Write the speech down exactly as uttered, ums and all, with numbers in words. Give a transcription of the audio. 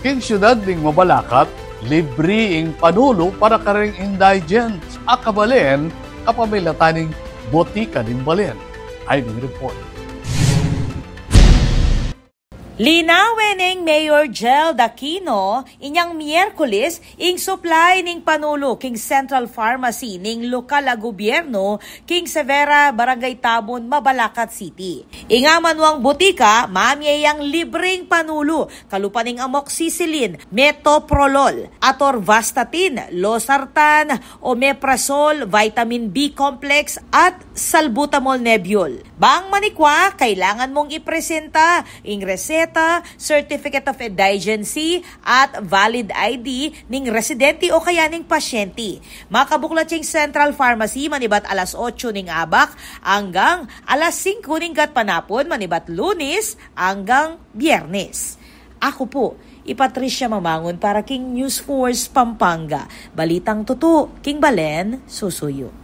King syudad ning Mabalacat, libre ing panulu para karing indigents a kabalen kapamilatan ning botika ning balen. Ay ning report. Linawen neng Mayor Jel Aquino inyang Miyerkules ing supply ning panulu king Central Pharmacy ning lokal a gubyernu king Severa, Barangay Tabon, Mabalacat City. Ing amanuang botika mamie yang libreng panulu kalupa ning amoxicillin, metoprolol, atorvastatin, losartan, omeprazole, vitamin B complex, at salbutamol nebule. Bang manikwa, kailangan mong ipresenta ing reseta, certificate of indigency, at valid I D ning residente o kaya ning pasyente. Makabuklat ing Central Pharmacy manibat alas otso ning abak anggang alas singko ning gatpanapun manibat Lunes anggang Biyernes. Aku pu i Patricia Mamangun para king News Force Pampanga. Balitang tutu, king balen susuyu.